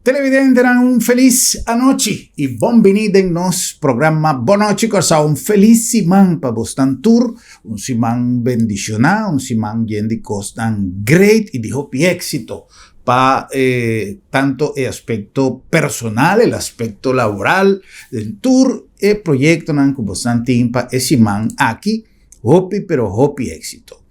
Televidentenan un felis anochi y bon bini den nos programa Bon Nochi Kòrsou. Un felis siman pa bosnan tur, un siman bendishoná, un siman yen di kosnan great y di hopi éxito pa tanto e aspecto personal, el aspecto laboral, den tur e proyectonan cu bosnan tin pa e siman aki. Hopi pero hopi éxito.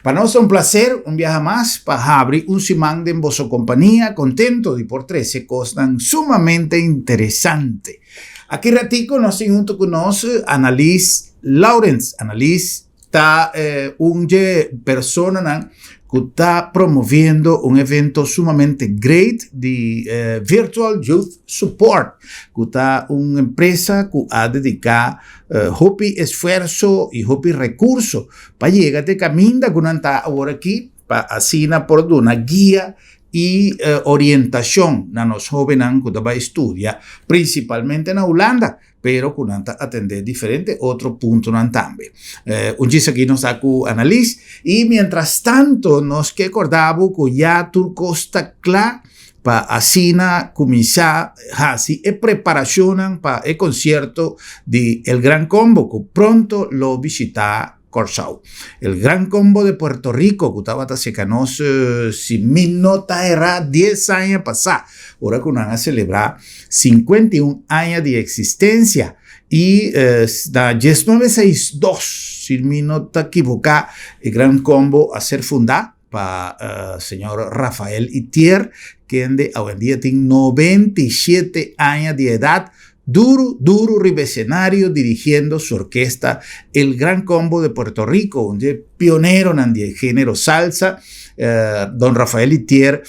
Pa nos ta un placer un biaha mas pa habri un siman den boso compania, contento di por trece cosnan sumamente interesante. Aki ratico nos tin hunto cu nos Annalies Lourens. Annalies ta un dje personanan cu ta promoviendo un evento sumamente great di Virtual Youth Support, cu ta un empresa cu a dedica hopi esfuerso y hopi recurso pa yega te caminda cu nan ta awor aki pa asina por duna guia y orientacion na nos hobennan cu ta bay studia principalmente na Hulanda, pero cu nan ta atende diferente otro puntonan tambe. Un djis aki nos ta cu Annalies y mientras tanto nos ke corda bo cu ya tur cos ta cla pa asina cuminsa haci e preparacionnan pa e concierto di El Gran Combo cu pronto lo bishita Kòrsou. El Gran Combo de Puerto Rico cu tabata seca nos si mi no ta erá dies aña pasá ora cu nan a celebra 51 aña di existencia y na diesnuebe seis dos si mi no ta equivoca e Gran Combo a ser fundá pa señor Rafael Itier kende awendia tin 97 aña di edad duru duru riba escenario dirigiendo su orkesta El Gran Combo de Puerto Rico, un dje pioneronan di e genero salsa. Don Rafael Itier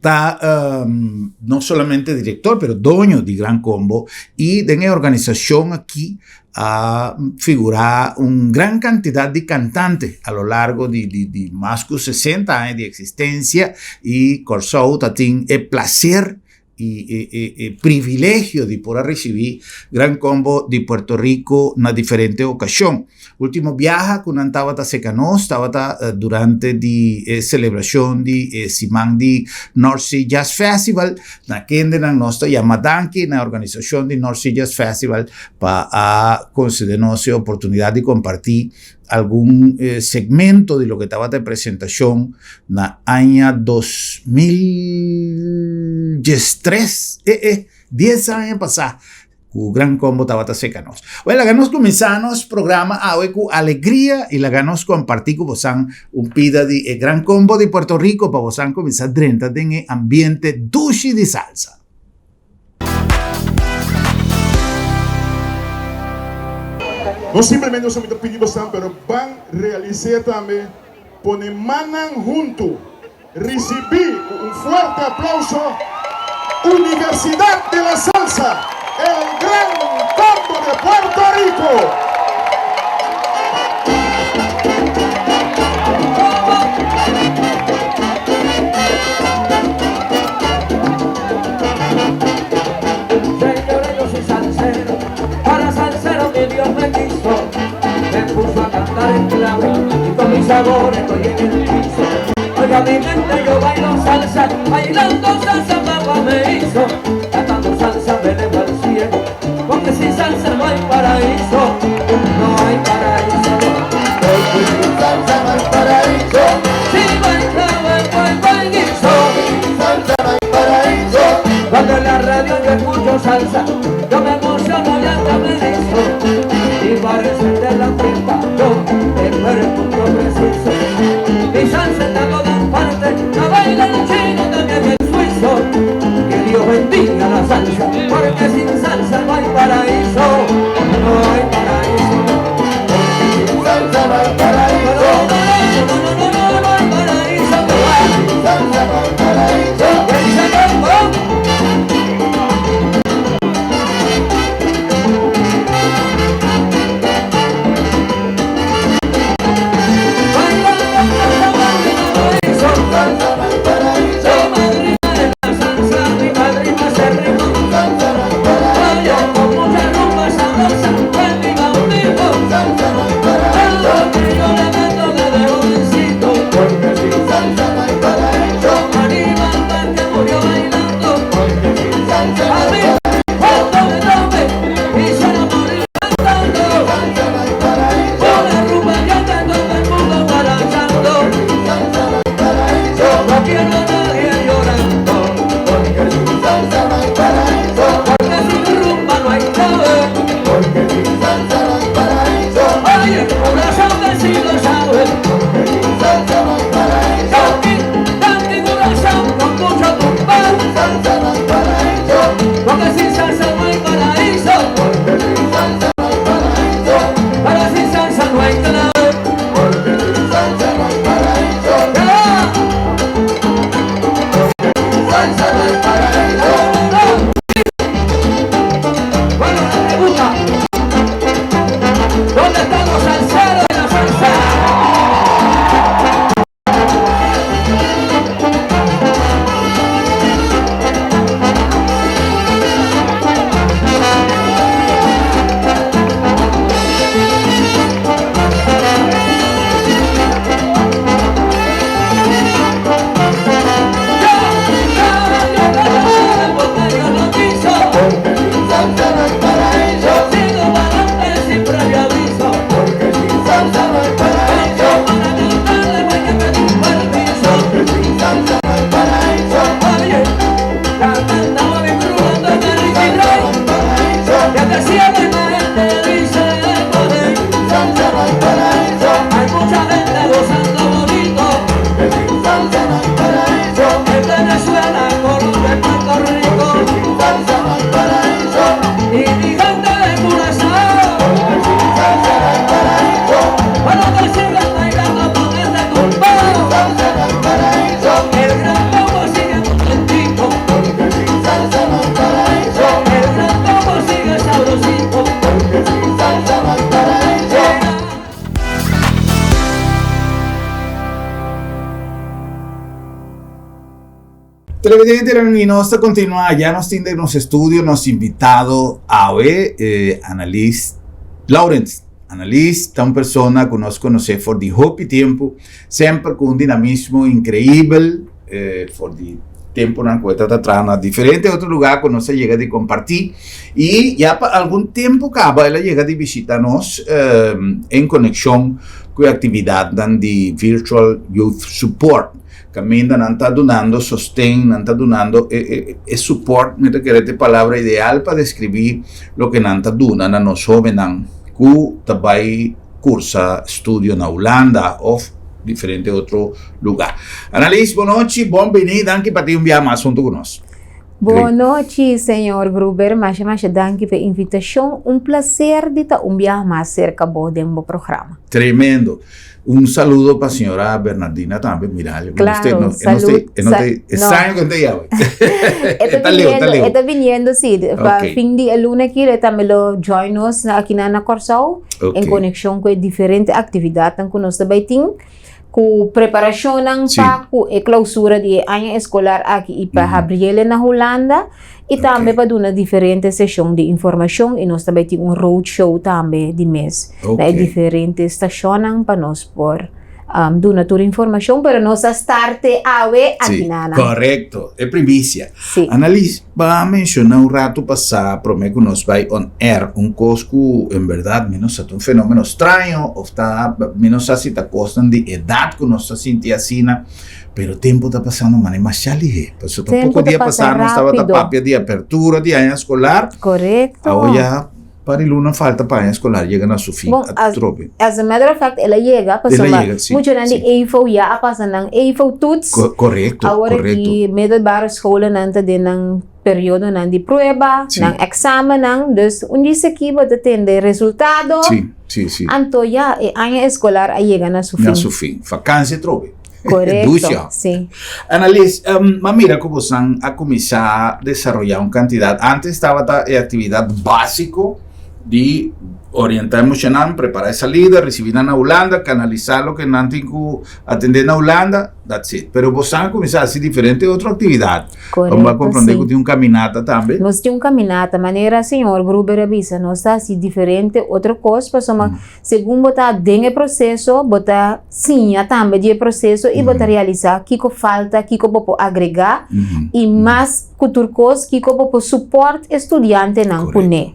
ta no solamente director pero doño di Gran Combo y den e organisacion aki a figura un gran cantidad di cantante a lo largo di mas cu 60 aña di existencia y Kòrsou ta tin e placer y e privilegio di por a ricibi Gran Combo di Puerto Rico na diferente ocasion. Ultimo biaha cu nan tabata seca nos tabata durante di e celebracion di e siman di North Sea Jazz Festival, na kendenan nos ta yama danki na e organisacion di North Sea Jazz Festival pa a concede nos e oportunidad di comparti algun segmento di loke tabata e presentacion na aña 2013, eh eh, dies aña pasá ku Gran Combo tabata seca nos. Well, laga nos kuminsá nos programa awe ku alegria i laga nos kompartí ku bosan un pida di e Gran Combo di Puerto Rico pa bosan kuminsá drenta den e ambiente dushi di salsa. No simplemente nos ta pidi bosan, pero ban realis'é tambe, pone mannan huntu, risibí ku un fuerte aplauso Universidad de la Salsa, el Gran Combo de Puerto Rico! Señores, yo soy salsero, para salsero mi Dios me quiso, me puso a cantar en clave y con mi sabor estoy en el piso. Oiga mi gente, yo bailo salsa, bailando salsa papá me hizo, cantando salsa me elevo al cielo, porque sin salsa no hay paraíso, no hay paraíso, porque sin salsa no hay paraíso, si bailaba el buen buen guiso, sin salsa no hay paraíso, cuando en la radio yo escucho salsa, yo me emociono y hasta me erizo, y parece de la fiesta, yo espero el punto preciso, mi salsa está en todas partes, la baila el chino, también el suizo, que Dios bendiga. Televidentenan y nos ta continua ya nos tin den nos estudio nos invitado awe eh, Annelies Laurens. Annelies ta un persona cu nos conoce for di hopi tempo, semper cu un dinamismo increibel eh, for di temponan cu e ta traha na diferente otro lugar cu nos a yega di comparti y ya pa algun tempo caba el a yega di bishita nos eh, en conexion cu e actividadnan di Virtual Youth Support. Kaminda nan ta dunando sosten, nan ta dunando e support, mi ta kere ta e palabra ideal pa deskribí loke nan ta duna na nos hóbennan ku ta bai kursa studio na Hulanda òf diferente otro lugá. Annalies, bonochi, bon bini, danki pa tin un biaha mas huntu ku nos. Bonochi, señor Gruber, masha masha danki pa e invitashon, un plaser di ta un biaha mas serka bo den bo programa. Tremendo. Un saludo pa señora Bernardina tambe, mira, Claro, no, salud. No, sa, no. que te llame. Está leo, está leo. Está viniendo, sí. Pa okay. fin di luna aquí, le tambe lo join nos aquí na Corsou, okay. en conexión con diferente actividad ku nos tambe tin, ku preparacionnan sí. pa ku e clausura di aña escolar aki y pa mm -hmm. Gabriele na Hulanda. I tambe pa duna diferente seshon di informashon i nos ta bai tin un road show tambe di mes na e diferente stashonnan pa nos por duna tur informashon, pero nos a starte awe akinanan. Sí, korekto, e primisia. Sí. Annalies, bo a menshoná un ratu pasá promé ku nos bai on air un kos ku en bèrdat mi no sa ta un fenómeno straño òf ta mi no sa si ta kosnan di edat ku nos ta sinti asina. Pero tempo ta pasando mane masha lihé. Pasobra ta Tempo poko ta dia pasa pasá nos tabata rápido. papia di apertura di aña eskolar. Korekto. Awor ya par di luna falta pa aña eskolar yega na su fin Bon, as, atrobe. as a matter of fact, el a yega, El a pasobra yega, sí, muchanan di sí. EVO ya a pasa nan EVO toets. Ko- korekto, Awor korekto. aki middelbare scholennan ta den nan periodonan di prueba, Sí. nan examennan. Dus un di esaki bo ta tende resultado. Sí, sí, sí. Anto ya e aña eskolar a yega na su Na fin. su fin. Vakantie atrobe. Korekto, Dusha. sí. Annelies, um, ma mira ku bosan a kuminsá desaroyá un kantidat. Antes tabata e aktividat básiko di orientá e muchanan, prepará e salida, risibí nan na Hulanda, kanalisá loke nan tin ku atendé na Hulanda, that's it. Pero bosan a kuminsá hasi diferente otro aktividat. Korekto, Bo a komprondé sí. ku tin un kaminata tambe. Nos tin un kaminata, manera señor Gruber a bisa, nos ta hasi diferente otro kos pasobra Segun bo ta den e proseso, bo ta siña tambe di e proseso i bo ta realisá kiko falta, kiko bo por agregá i mas ku tur kos kiko bo por supòrt e studiantenan kuné.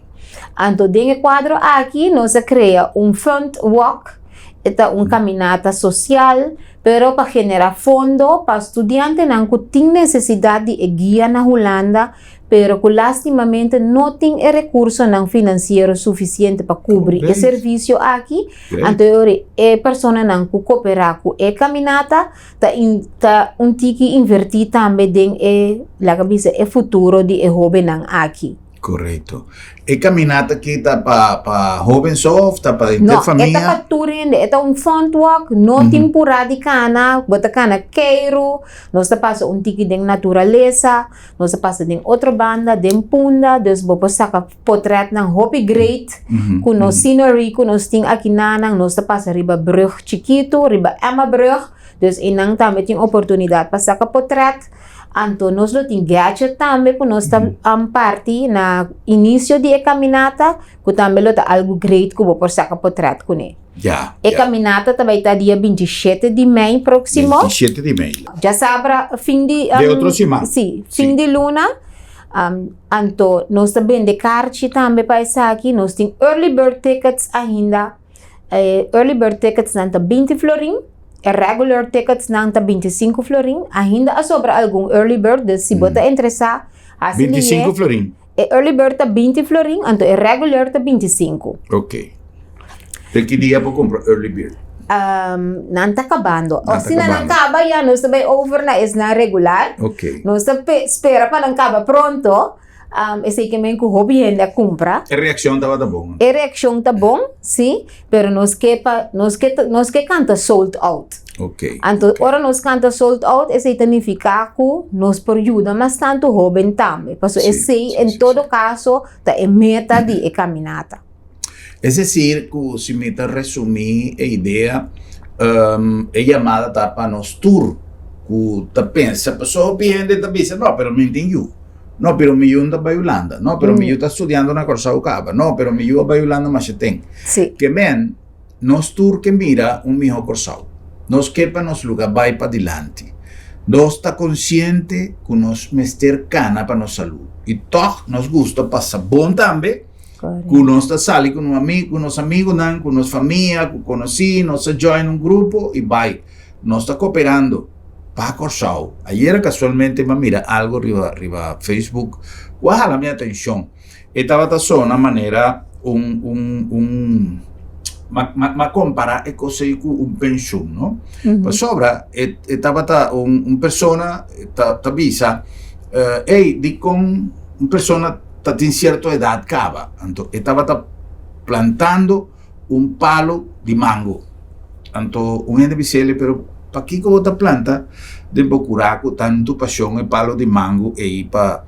Anto den e kuadro aki nos a krea un fund walk, e ta un kaminata sosial pero pa generá fondo pa studiantenan ku tin nesesidat di e guia na Hulanda pero ku lastimamente no tin e rekursonan finansiero sufisiente pa kubri e servisio aki, anto e ora e personanan ku koperá ku e kaminata ta ta un tiki invertí tambe den e, laga bisa, e futuro di e hóbennan aki. Korekto. E kaminata aki ta pa pa hoben so of ta pa henter No, e ta famia? pa tur hende. E ta un fun walk, no tin purá di kana, bo ta kana keiru, nos ta pasa un tiki den naturalesa, nos ta pasa den otro banda, den Punda, dus bo por saka potretnan hopi great ku nos scenery ku nos tin akinanan, nos ta pasa riba brug chikitu, riba Emmabrug, dus einan tambe tin oportunidat pa saka potret. Anto nos lo tin gadget tambe ku nos ta parti na inisio di e kaminata ku tambe lo ta algu great ku bo por saka potret kuné. Ya, E ya. kaminata ta bai ta dia 27 di mei próksimo. 27 di mei. Djasabra fin di De otro siman. Si, fin Si. di luna. Anto nos ta bende karchi tambe pa esaki. Nos tin early bird tickets ainda. E early bird tickets nan ta 20 florin, e regular tickets nan ta 25 florin. Ainda a sobra algun early bird, dus si bo ta interesá, hasi lié. 25 florin. E early bird ta 20 florin, anto e regular ta 25. Ok. Te ki dia bo kumpra early bird? Um, nan ta kabando. Nan ta Asina nan kabando. kaba ya nos ta bai over na esnan regular. Ok. Nos ta pe- spera pa nan kaba pronto. Um, esei ke men ku hopi hende a kumpra. E reakshon tabata bon. E reakshon ta bon, sí, pero nos ke pa, nos ke, nos ke kanta sold out. Ok. Anto, ora nos kanta sold out, esei ta nifiká ku nos por yuda mas tantu hóben tambe. Paso Sí, esei, sí, en sí, todo kaso, ta e meta di e kaminata. Es decir, ku si mi ta resumí e idea, um, e yamada ta pa nos tur ku ta pensa, pasobra hopi hende ta bisa, no, pero mi tin yu. No, pero mi yu no ta bai Hulanda. No, pero mi yu ta studiando na Kòrsou kaba. No, pero mi yu a bai Hulanda masha ten. Sí. Ke men, nos tur ke mira un mihó Kòrsou. Nos ke pa nos luga bai padilanti. Nos ta konsiente ku nos mester kana pa nos salú. I tòg nos gusta pasa bon tambe, ku nos ta sali ku ku nos amigunan, ku nos famia, ku konosí, nos ta join un grupo i bai. Nos ta koperando pa Kòrsou. Ayera kasualmente mi a mira algo riba riba Facebook ku a hala mi atenshon. E tabata sona manera un un un m'a m'a kompará e kos ei ku un penshun, no? Pasobra e e tabata un un persona ta ta bisa, ey dikon un persona ta tin sierto edat kaba? Anto e tabata plantando un palo di mango. Anto un hende bis'el, pero pakiko bo ta planta den bo kurá ku tantu pashon e palo di mango ei pa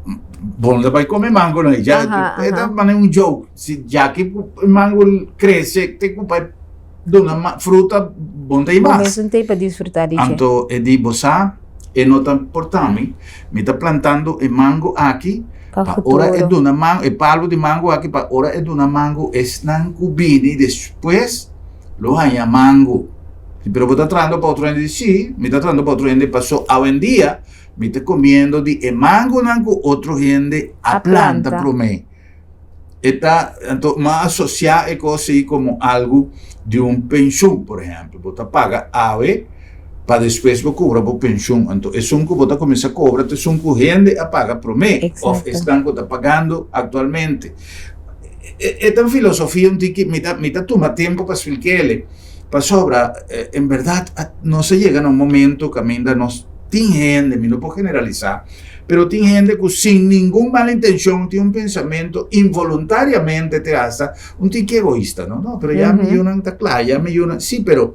bo no ta bai kome mango no ei? Ja, e ta manera un joke, si djaki e mango krese te ku bai duna fruta bo no ta ei Bo mas. mesun ta ei pa disfrutá di dje. Anto e di, bo sa, e no ta importá mi, mi ta plantando e mango aki Pa pa ora e futuro. duna mango, e palu di mango aki pa ora e duna mango esnan ku bini despues lo haña mango. Si pero bo ta trahando pa otro hende? Di si, mi ta trahando pa otro hende paso awendia mi ta komiendo di e mangonan ku otro hende a A planta planta. promé. E ta, anto m'a asosiá e kos ei komo algu di un penshun, por ehèmpel, bo ta paga awe pa despues bo kobra bo penshun. Anto esun ku bo ta kuminsá kobra ta esun ku hende a paga promé òf Exacto. esnan ku ta pagando aktualmente. E e ta un filosofia un tiki, mi ta mi ta tuma tempu pa splik'el, pasobra en bèrdat nos a yega na un momento kaminda nos tin hende, mi no por generalisá, Pero tin hende ku sin ningun mal intencion tin un pensamiento involuntariamente te hasta un tiki egoista, no? No, pero ya mi yunan ta kla, ya mi yunan, sí, pero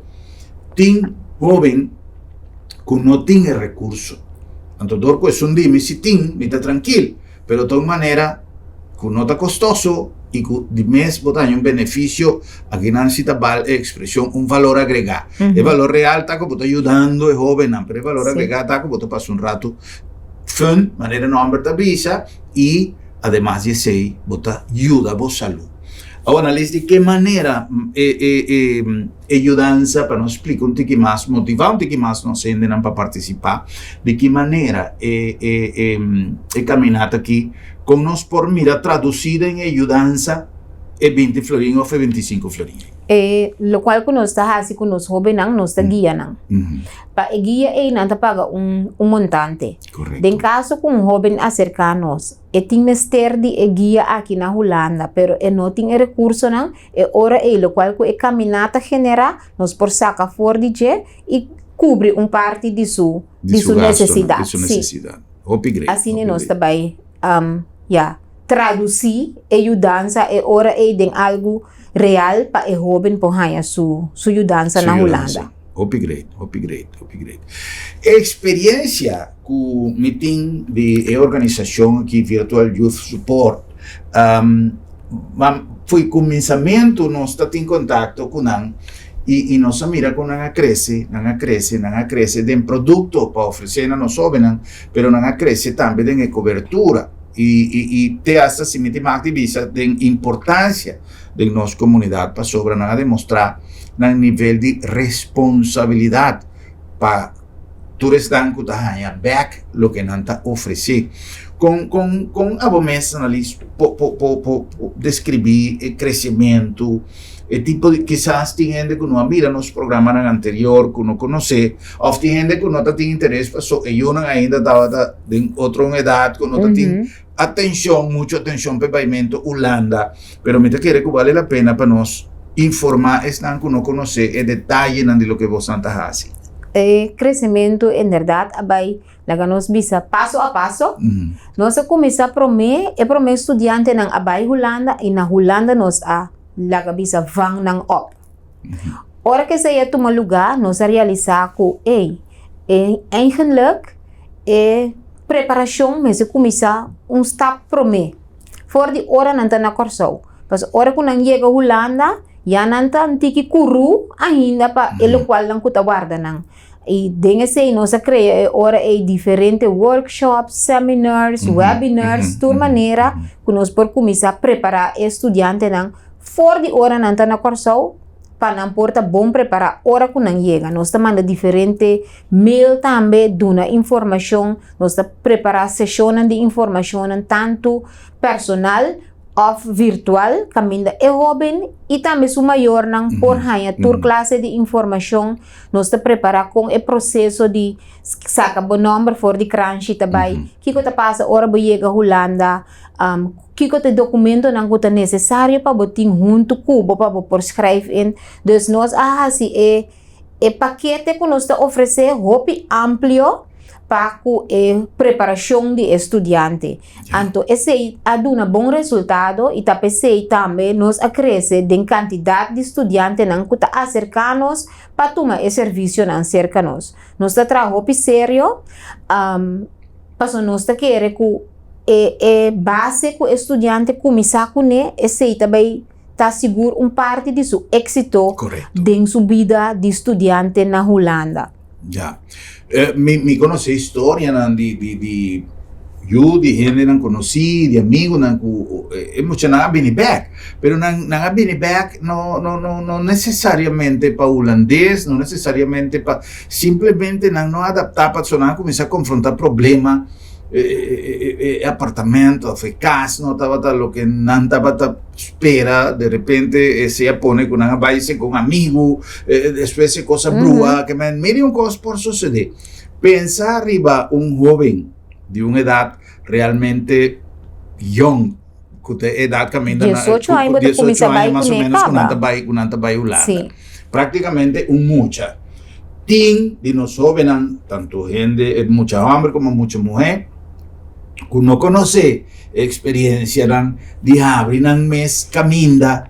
tin hoben ku no tin e recurso. Anto dor ku esun di mi si tin, mi ta trankil, pero ta un manera ku no ta kostoso i ku di mes bo ta haña un beneficio, akinan si ta bal e expresion un valor agregá. E valor real ta ku bo ta yudando e hobennan, pero e valor agregá ta ku bo ta pasa un ratu fun, manera e nomber ta bisa, i ademas di esei bo ta yuda bo salú. Awor Annelies, di ke manera e e e e yudansa, pa nos splika un tiki mas, motivá un tiki mas nos hendenan pa partisipá, di ki manera e e e e kaminata aki Kon nos por mira tradusí den e yudansa e binti florin òf e bintisinku florin ei? E lokual ku nos ta hasi ku nos hóbennan, nos ta guia nan. Pa e guia ei nan ta paga un un montante. Korekto. Den kaso ku un hóben aserká nos, e tin mester di e guia aki na Hulanda, pero e no tin e rekursonan, e ora ei lokual ku e kaminá ta generá, nos por saka for di dje i kubri un parti di su Di di su su gastonan, nesesidat. di su Sí. nesesidat. Hopi great. Asina hopi nos great. ta bai, ya. tradusí e yudansa e ora ei den algu real pa e hóben por haña su su yudansa na Hulanda. Hopi great, hopi great, hopi great. E experiencia cu mi tin di e organisacion aki Virtual Youth Support, um, ma foi cuminsamento nos ta tin contacto cu nan y, y nos a mira cu nan a crece, nan a crece, nan a crece den producto pa ofrece na nos hobennan, pero nan a crece tambe den e cobertura y, y, y te hasta si mi tin mag di bisa den importancia den nos comunidad pasobra nan a demostra nan nivel di responsabilidad pa tur esnan cu ta haña bek loke nan ta ofrece. Con con con abo mes Annalies po po po po describi e crecemento, e tipo di kisas tin hende cu no a mira nos programanan anterior cu no conoce of tin hende cu no ta tin interes paso e yunan ainda tabata den otro un edad cu no ta tin atencion, mucho atencion pa e baimento Hulanda, pero mi ta kere cu bale la pena pa nos informa esnan cu no conoce e detayenan di loke bosnan ta haci. E crecemento en berdad a bay, laga nos bisa, paso a paso. Nos a cuminsa prome, e prome studiantenan a bay Hulanda y na Hulanda nos a, laga bisa, vang nan op. Ora cu esey a tuma lugar, nos a realisa cu, ey, e eigenlijk e preparashon mester kuminsá un stap promé for di ora nan ta na Kòrsou. Pasobra ora ku nan yega Hulanda ya nan ta un tiki kurú ainda pa e lokualnan ku ta warda nan. I den esei nos a krea e ora ei diferente workshops, seminars, webinars, tur manera ku nos por kuminsá prepará e studiantenan for di ora nan ta na Kòrsou pa nan por ta bon prepará ora ku nan yega. Nos ta manda diferente Mail tambe duna informashon, nos ta prepará seshonnan di informashonnan tantu personal òf virtual kaminda e hóben i tambe su mayornan por haña tur klase di informashon. Nos ta prepará kon e proseso di saka bo nòmber for di kranshi ta bai, kiko ta pasa ora bo yega Hulanda, kiko ta e dokumentonan ku ta nesesario pa bo tin huntu ku bo pa bo por skrijf in. Dus nos a hasi e. E pakete ku nos ta ofresé hopi amplio pa ku e preparashon di e studiante. Anto esei a duna bon resultado i ta p'esei tambe nos a krese den kantidat di studiantenan ku ta aserká nos pa tuma e servisionan serka nos. Nos ta traha hopi serio pasobra nos ta kere ku e e base ku e studiante kuminsá kuné esei ta bai ta sigur un parti di su éxito den su bida di studiante na Hulanda. Ya. Mi, mi conoce historianan di, di, di yu, di hendenan conoci, di amigunan cu e muchanan a bini bek. Pero nan, nan a bini bek no, no, no, no necesariamente pa Hulandes, no necesariamente pa, simplemente nan no a adapta pasobra nan a cuminsa confronta problema. E apartamento of e cas no tabata loke nan tabata spera, de repente esei a pone cu nan a bai segun amigo, despues e cos a brua, ke men mira un cos por sucede. Pensa riba un hoben di un edad realmente yong, ku ta e edat kaminda na 18 aña bo ta 18 kuminsá aña bai mas o kuné menos ku nan kaba. ta bai ku nan ta bai Hulanda. Sí. Práktikamente un mucha. Tin di nos hóbennan, tantu hende eh, mucha hòmber komo mucha muhé, ku no konosé e eksperensianan di habri nan mes kaminda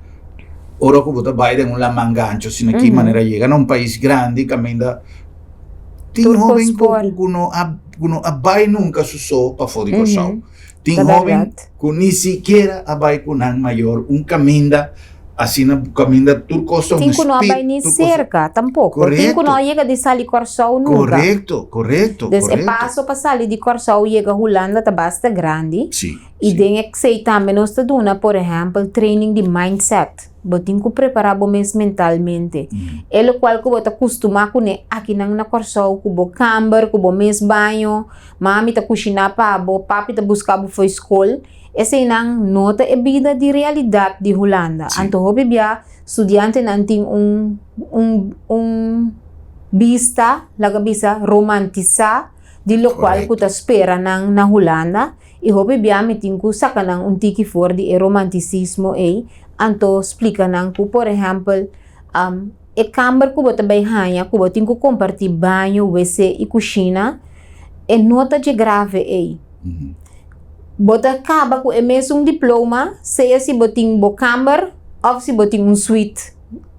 ora ku bo ta bai den un laman gancho, sino ki manera yega na un pais grandi kaminda tin Tur kos hóben ku por. ku ku no a ku no a bai nunka su so pafó di Kòrsou. Tin Ta hoben bèrdat. ku ni sikiera a bai ku nan mayor un kaminda asina kaminda tur kos ta un Tin ku no a speed, bai ni tur kos serka tampoko. Tin ku no a Korekto. yega di sali Kòrsou nunka. Korekto, korekto, Dus e korekto. paso pa sali di Kòrsou yega Hulanda ta basta grandi. Sí, I sí. den esei tambe nos ta duna por ehèmpel training di mindset. Bo tin ku prepará bo mes mentalmente. E lokual ku bo ta kustumá kuné akinan na Kòrsou ku bo kamber, ku bo mes baño, Mami ta kushiná pa bo, papi ta buska bo fo'i skol. Eseinan no ta e bida di realidat di Hulanda. Anto hopi bia studiantenan tin un un un bista, laga bisa, romantisá di lokual ku ta spera nan na Hulanda. I hopi bia mi tin ku saka nan un tiki for di e romantisismo ei, anto splika nan ku, por ehèmpel, E kamber ku bo ta bai haña ku bo tin ku kompartí baño, wc i kushina, e no ta dje grave ei. Bo ta kaba ku e mesun diploma, sea si bo tin bo kamber òf si bo tin un suite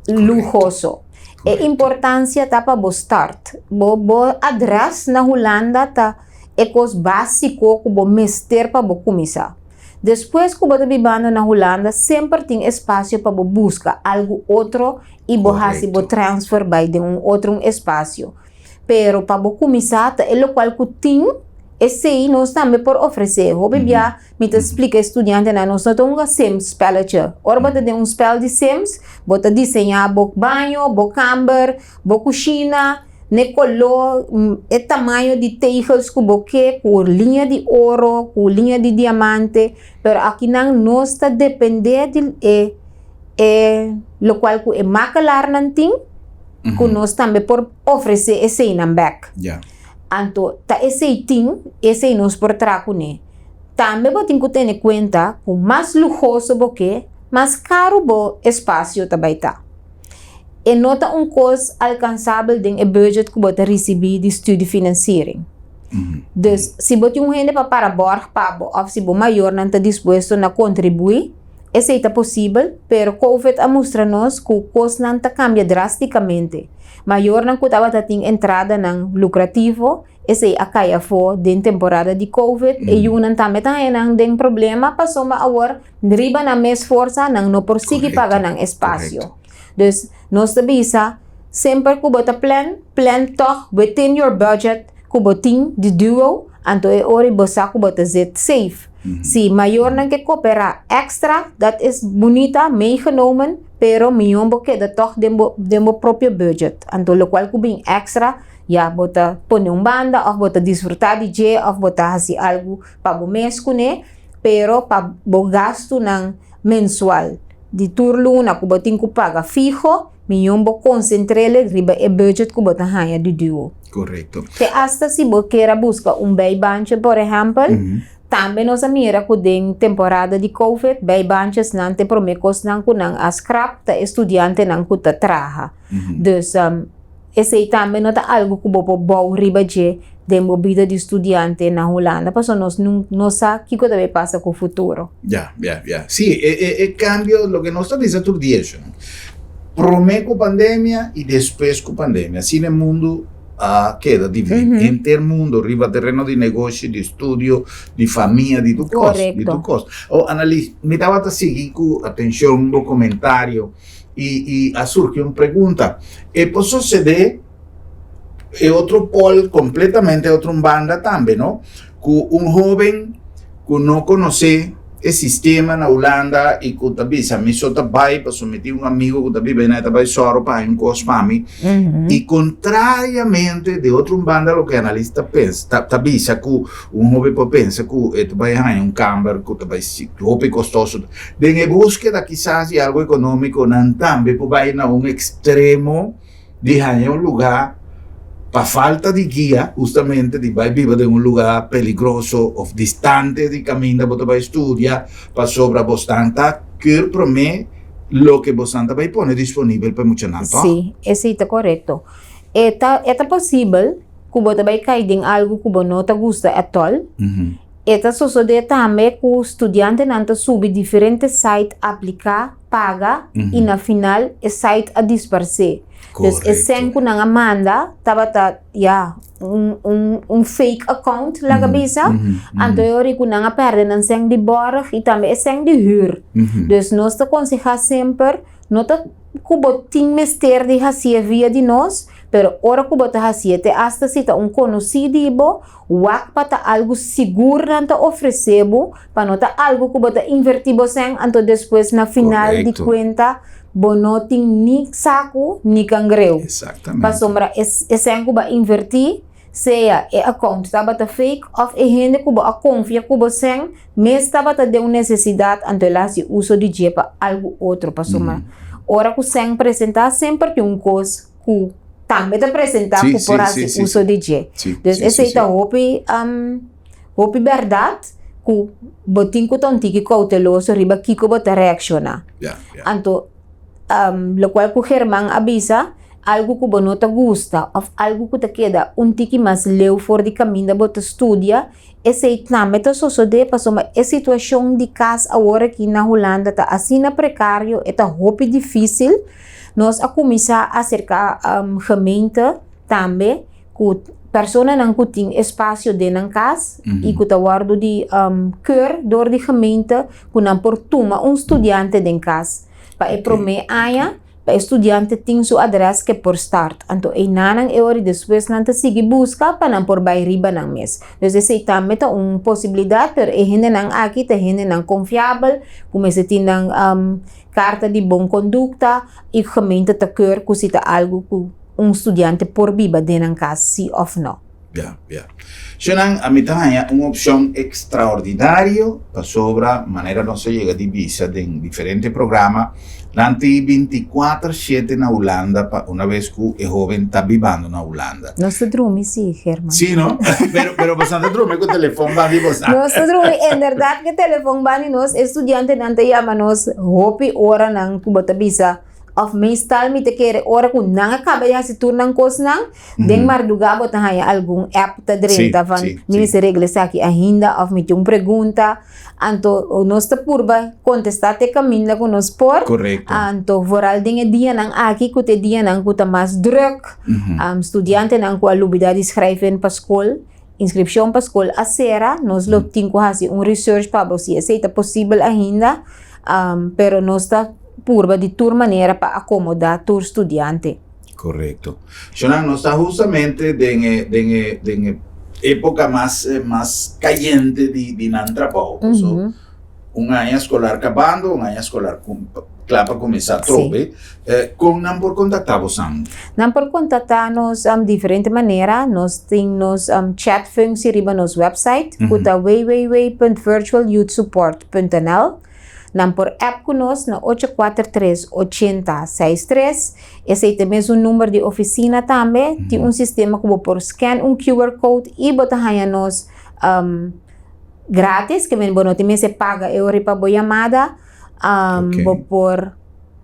luhoso. E importansia ta pa bo start. Bo bo adrès na Hulanda ta e kos básiko ku bo mester pa bo kuminsá. Despues ku bo ta bibando na Hulanda semper tin espasio pa bo buska algu otro i bo hasi bo transfer bai den un otro un espasio. Pero pa bo kuminsá ta e lokual ku tin, esei nos tambe por ofresé. Hopi bia mi ta splika e studiantenan, nos no ta hunga Sims spelletje. Ora bo ta den un spèl di Sims, bo ta diseñá bo baño, bo kamber, bo kushina, n'e koló, e tamaño di tegels ku bo ke, ku liña di oro, ku liña di diamante. Pero akinan nos ta dependé di e e lokual ku e makelarnan tin. ku nos tambe por ofresé eseinan bèk. Anto ta esei tin, esei nos por traha kuné. Tambe bo tin ku tene kuenta ku mas luhoso bo ke, mas karu bo espasio ta bai ta. E no ta un kos alkansabel den e budget ku bo ta risibí di studiefinanciering. Dus, si bo tin un hende pa para bòrg pa bo òf si bo mayornan ta dispuesto na kontribuí, Esei ta posibel, pero Covid a mustra nos ku kosnan ta kambia drástikamente. Mayornan ku tabata tin entradanan lukrativo, esei a kai afó den temporada di Covid. E yunan tambe ta haña nan den problema pasobra awor riba nan mes forsa nan no por sigui paga nan espasio. Dus nos ta bisa, semper ku bo ta plan, plan tòg within your budget ku bo tin di duo, anto e ora bo sa ku bo ta zit safe. Si mayornan ke koperá èkstra, dat is bunita, meegenomen, pero mihó bo keda tòg den bo den bo propio budget. Anto lokual ku bin èkstra, ya bo ta pone un banda òf bo ta disfrutá di dje òf bo ta hasi algu pa bo mes kuné, pero pa bo gastunan mensual di tur luna ku bo tin ku paga fiho, mihó bo konsentr'el riba e budget ku bo ta haña di duo. Korekto. Te asta si bo kier a buska un bijbaantje por ehèmpel, tambe nos a mira ku den temporada di covid bijbaantjesnan ta e promé kosnan ku nan a skrap ta e studiantenan ku ta traha. Dus esei tambe no ta algu ku bo por bou riba dje den bo bida di studiante na Hulanda pasobra nos no sa kiko ta bay pasa ku futuro. Ya, ya, ya. Sí, e e e kambio loke nos ta bisa tur dia esho. Promé ku pandemia i despues ku pandemia. Asina e mundu a keda dividí. Henter mundu riba tereno di negoshi, di studio, di famia, di tur kos, di tur kos. Oh, Annelies, mi tabata sigui ku atenshon bo komentario i i a surgi un pregunta. E por sosedé e otro pol kompletamente otro un banda tambe, no? Ku un hóben ku no konosé e sistema na Hulanda i ku ta bisa mi so ta bai pasobra mi tin un amigo ku ta biba einan e ta bai sòru pa haña un kos pa mi i kontrariamente di otro un banda loke Annelies ta pensa ta bisa ku un hóben por pensa ku e ta bai haña un kamber ku ta bai hopi kostoso den e búskeda kisas di algu ekonómiko nan tambe por bai na un ekstremo. di haña un lugá pa falta di guia hustamente di bai biba den un lugá peligroso of distante di kaminda bo ta bai studia pasobra bosnan ta keur promé loke bosnan ta bai pone disponibel pa e muchanan tòg? Sí, esei ta korekto. E ta e ta posibel ku bo ta bai kai den algu ku bo no ta gusta ètòl. E ta sosodé tambe ku studiantenan ta subi diferente site apliká, paga i na final e site a disparsé. Dus e sèn ku nan a manda tabata ya un un un fake account laga bisa, anto e ora ku nan a pèrdè nan sèn di bòrg i tambe e sèn di hür. Dus nos ta konsehá semper no ta ku bo tin mester di hasié via di nos, pero ora ku bo ta hasié te asta si ta un konosí di bo, Wak pa ta algu sigur nan ta ofresé bo, pa no ta algu ku bo ta invertí bo sèn anto despues na final di kuenta bo no tin ni saku ni kangreu. Pasobra e sèn ku bo a invertí, sea e account tabata fake òf e hende ku bo a konfia ku bo sèn mes tabata den un nesesidat anto el a hasi uso di dje pa algu otro. Pasobra ora ku sèn presentá semper tin un kos ku tambe ta presentá ku por hasi uso di dje. Dus esei ta hopi hopi bèrdat ku bo tin ku ta un tiki kouteloso riba kiko bo ta reakshoná. Anto lokual ku German a bisa. algu ku bo no ta gusta òf algu ku ta keda un tiki mas leu for di kaminda bo ta studia, esei tambe ta sosodé pasobra e situashon di kas awor aki na Hulanda ta asina prekario, e ta hopi difísil. Nos a kuminsá aserká gemeente tambe ku personanan ku tin espasio den nan kas i ku ta wòrdu di keur dor di gemeente ku nan por tuma un studiante den kas pa e promé aña. Pa e studiante tin su adres ke por start. Anto einanan e ora i despues nan ta sigui buska pa nan por bai riba nan mes. Dus esei tambe ta un posibilidat, pero e hendenan aki ta hendenan konfiabel ku mester tin nan karta di bon kondukta i gemeente ta keur ku si ta algu ku un studiante por biba den nan kas si òf no. Ya, ya. Shonnan, ami ta haña un opshon ekstraordinario pasobra manera nos a yega di bisa den diferente programa, nan tin bintikuater shete na Hulanda pa una bes ku e hoben ta bibando na Hulanda. Nos ta drumi si, German. Si, no? Pero, pero boso ta drumi ku telefon ban di boso. Nos ta drumi, inderdat ku telefon ban di nos, e studiantenan ta yama nos hopi oranan ku bo ta bisa. Of meestal mi ta kere ora ku nan a kaba di hasi tur nan kosnan, den mardugá bo ta haña algun app ta drenta van mi mester regla esaki ainda of mi tin un pregunta. Anto nos ta purba kontestá te kaminda ku nos por. Anto vooral den e dianan aki ku ta e dianan ku ta mas drùk, studiantenan ku a lubidá di skrijf in pa skol, inskripshon pa skol a sera, nos lo tin ku hasi un research pa bo si esei ta posibel ainda, pero nos ta. Purba di tur manera pa akomodá tur studiante. Korekto. Shonan, nos ta hustamente den e den e den e époka mas mas kayente di di nan trabou. Paso un aña eskolar kabando, un aña eskolar kla pa kuminsá atrobe. Kon nan por kontaktá bosan? Nan por kontaktá nos diferente manera. Nos tin nos chat functie riba nos website ku ta www.virtualyouthsupport.nl. Nan por app ku nos na ocho kuater tres ochenta seis tres. Esei ta mesun number di ofisina tambe. Tin un sistema ku bo por scan un QR code i bo ta haña nos gratis, ke men bo no tin mester paga e ora pa bo yamada. Bo por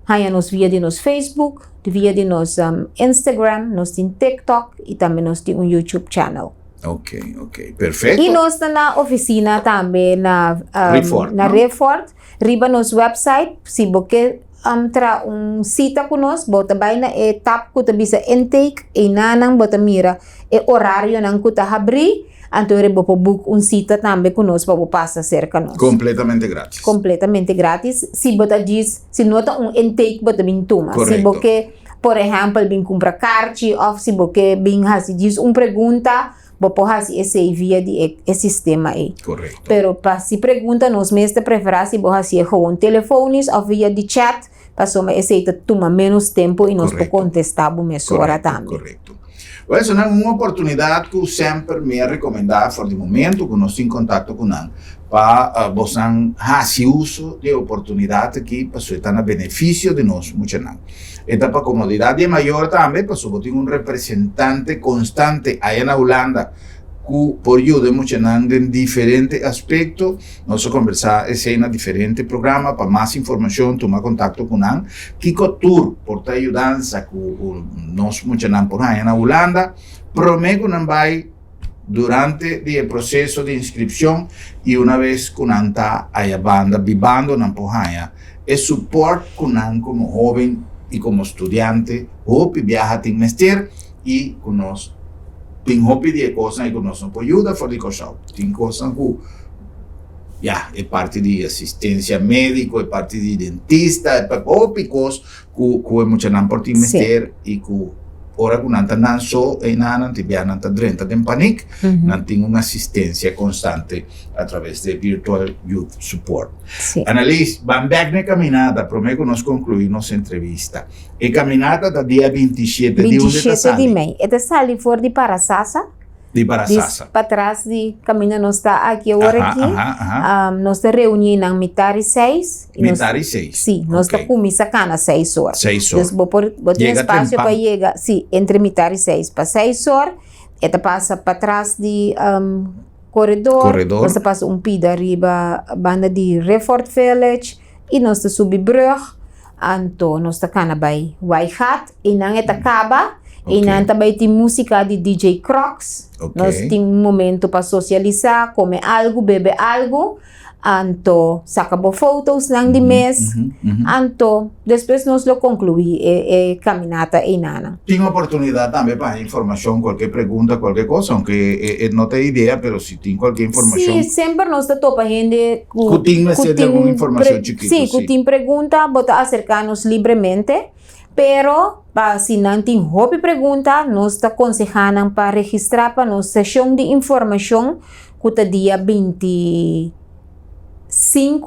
haña nos via di nos Facebook, via di nos Instagram, nos tin TikTok i tambe nos tin un YouTube channel. Ok, ok, perfecto. Y nos ta na oficina tambe na um, Riffort, na no? Riffort. Riba nos website, si bo ke um, tra un cita ku nos, bo ta bai na e tab ku ta bisa intake, einanan bo ta mira e horarionan ku ta habrí, anto bo por book un cita tambe ku nos pa bo pasa cerca nos. Completamente gratis. Completamente gratis. Si bo ta djis, si no ta un intake bo ta bin tuma. Si bo Correcto. ke Por ehèmpel, bin kumpra karchi òf si bo ke bin hasi djis un pregunta, bo por hasi esei via di e e sistema ei. Korekto. Pero pa hasi pregunta nos mes ta preferá si bo hasié gewoon telefonisch òf via di chat, pasobra esei ta tuma ménos tempu i nos por Korekto. kontestá bo mesora Korekto, tambe. korekto. Wèl, esnan un oportunidat ku semper mi a rekomendá for di momento ku nos tin kontakto ku nan pa bosnan hasi uso di e oportunidat aki pasobra e ta na benefisio di nos muchanan. E ta pa komodidat di e mayor tambe pasobra bo tin un representante konstante aya na Hulanda ku por yuda e muchanan den diferente aspekto. Nos a kombersá esei na diferente programa. Pa mas informashon tuma kontakto ku nan. Kiko tur por ta yudansa ku nos muchanan por haña na Hulanda promé ku nan bai durante di e proseso di inskripshon i una bes ku nan ta aya banda bibando nan por haña e support ku nan komo hoben i komo studiante hopi biaha tin mester i ku nos tin hopi di e kosnan i ku nos no por yuda for di Kòrsou. Tin kosnan ku ya e parti di asistensia médiko, e parti di dentista, e hopi kos ku ku e muchanan por tin mester i ku ora ku nan ta nan so einan nan tin bia nan ta drenta den panik, nan tin un asistensia konstante a traves di Virtual Youth Support. Annelies, ban bèk na e kaminata promé ku nos konkluí nos entrevista. E kaminata ta dia 27, di unda e ta 27 di sali? mei. E ta sali for di Parasasa. Di Parasasa. Di patras di kaminda nos ta aki awor Aha, aki. aha, aha. Nos ta reuní nan mitar i seis. I nos- Mitar i seis. Sí, nos ta Ok. kuminsá kana seis or. Seis or. Dus bo por, bo tin Yega espasio pa tempan. yega, sí, entre mitar i seis pa seis or. E ta pasa patras di koredor. Koredor. Nos ta pasa un pida riba banda di Riffort Village i nos ta subi brug. Anto nos ta kana bai Waaigat, einan e ta kaba, einan ta bai tin músika di DJ Crocs. Nos tin un momento pa sosialisá, kome algu, bebe algu, anto saka bo fotosnan di mes, anto despues nos lo konkluí e e kaminata einanan. Tin oportunidat tambe pa haña informashon, kualke pregunta, kualke kos, aunke e no ta e idea, pero si tin kualke informashon. Sí, semper nos ta topa hende ku. Ku tin mester di algun informashon chikitu, sí. Sí, ku tin pregunta, bo ta aserká nos libremente, pero pa si nan tin hopi pregunta, nos ta konsehá nan pa registrá pa nos seshon di informashon ku ta dia 25